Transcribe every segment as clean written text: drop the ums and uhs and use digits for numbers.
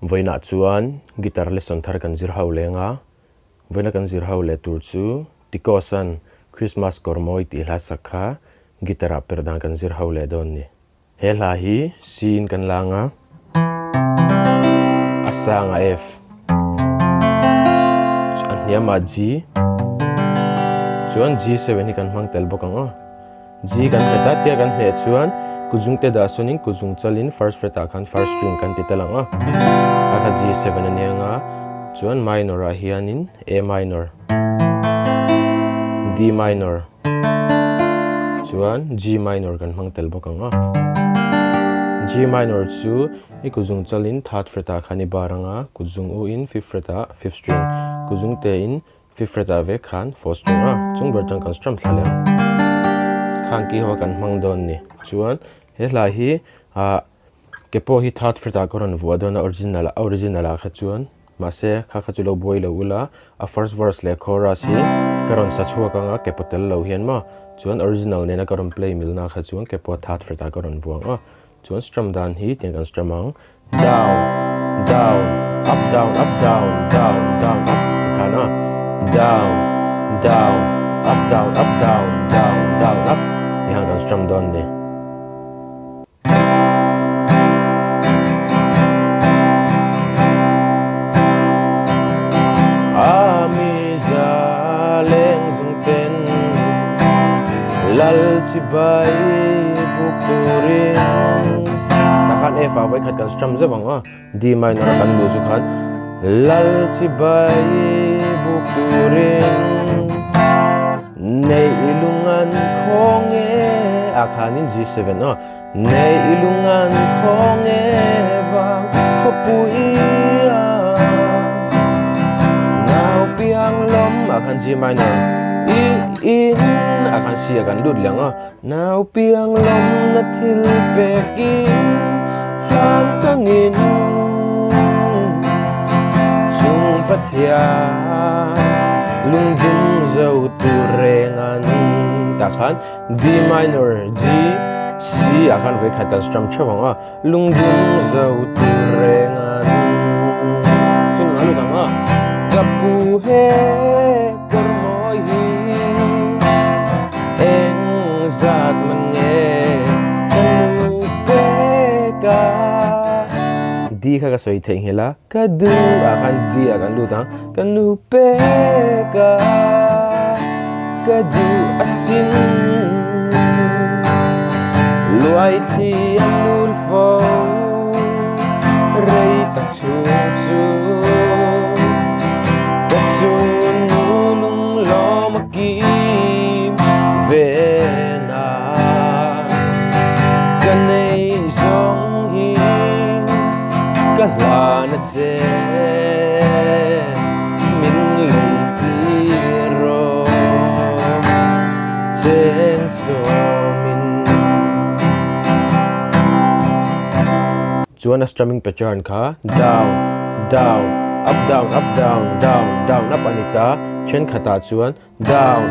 Vawiinah chuan guitar lesson thar kan zir ho leng a, vawiina kan zir ho leh tur chu Tikosan Christmas kawr mawi tih hla sak kha guitar ah per dan kan zir ho leh dawn ni. He hla hi C in kan lang a, a sang a F, a hniam ah G, chuan G7 hi kan hmang tel bawk ang aw. G kan hmet a, tia kan hmeh chuan kuzung te dah sawn in kuzung chal in first fret ah khan first string kan ti tel ang aw. A kha G7 a nia nga, chuan minor ah hian in A minor, D minor, chuan G minor kan hmang tel bawk ang aw. G minor chu i kuzung chal in third fret ah khan i bar ang a, kuzung u in fifth fret ah fifth string, kuzung te in Fifth fret ah vek khan fourth string a chung ber chuan kan strum thla leh ang. Khang ki ho kan hmang dawn ni. Chuan he hla hi ah ke pawh hi third fret ah ka rawn vuah dawn a original ah original ah kha chuan mahse kha kha chu lo buai lo ula a first verse leh chorus hi ka rawn sa chhuak ang a ke pawh tel lo hian maw chuan original nena ka rawn play milna kha chuan ke pawh third fret ah ka rawn vuah ang a. Chuan strum dan hi tiang kan strum ang, down, down, up, down, up, down, down, down, up ti khan a, down, down, up, down, up, down, down, down, up ti khan kan strum dawn a ni. A mi za leng zung ten lal chi bai buk turin tah khan F ah vawikhat kan strum zeuh ang a D minor a kan luh chu khan lal chi bai buk turin neih lungan khawng e ah khanin G7 aw neih lungan khawng e vang khawpui a nau piang lawm ah khan G minor i in ah khan C ah kan lut leh ang a nau piang lawm na thil pek in hlan tangin chung Pathian lungdum zo tur reng an tah khan D minor, G, C ah khan vawikhat kan strum theuh ang a, lungdum zo tur reng an chu nung a lut ang a, ka pu he kawr mawi hi eng zat man nge ka nu pek a, D kha ka sawi theih nghilh a, ka du ah khan D ah kan lut ang. Ka nu pek a ka duh asin Luai thli a nul fo rei tak chhung chu Ka chu nu lung lawm a kim ve na Ka nei zawng hi ka hlan a che. Min lei tir rawh cheng sawmin. Chuan a strumming pattern kha down, down, up down, up down, down, down, up a ni ta. Thenkhatah chuan down,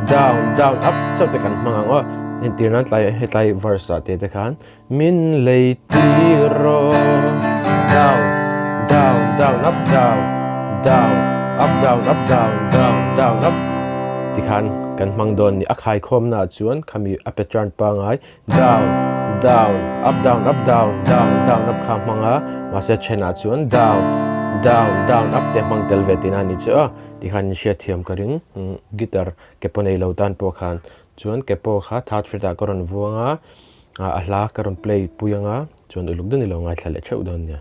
down, down, up chauh te kan hmang ang aw. Entir nan tlai hetlai verse ah te te khan Min lei tir rawh. Down, down, down, up, down, down, up, down, up, down, down, down, up tikhan kan hmang dawn ni. A khaikhawmna ah chuan khami a pattern pangai down, down, up, down, up, down, down, down, up kha hmang a, mahse thenah chuan down, down, down, up te hmang tel ve tihna a ni chu a. Tikhan in hriatthiam ka ring guitar ke pawh nei lo tan pawh khan chuan ke pawh kha third fret ah ka rawn vuang a. A hla ka rawn play pui anga chuan uluk deuh ni lo ngaithla leh theuh dawn nia.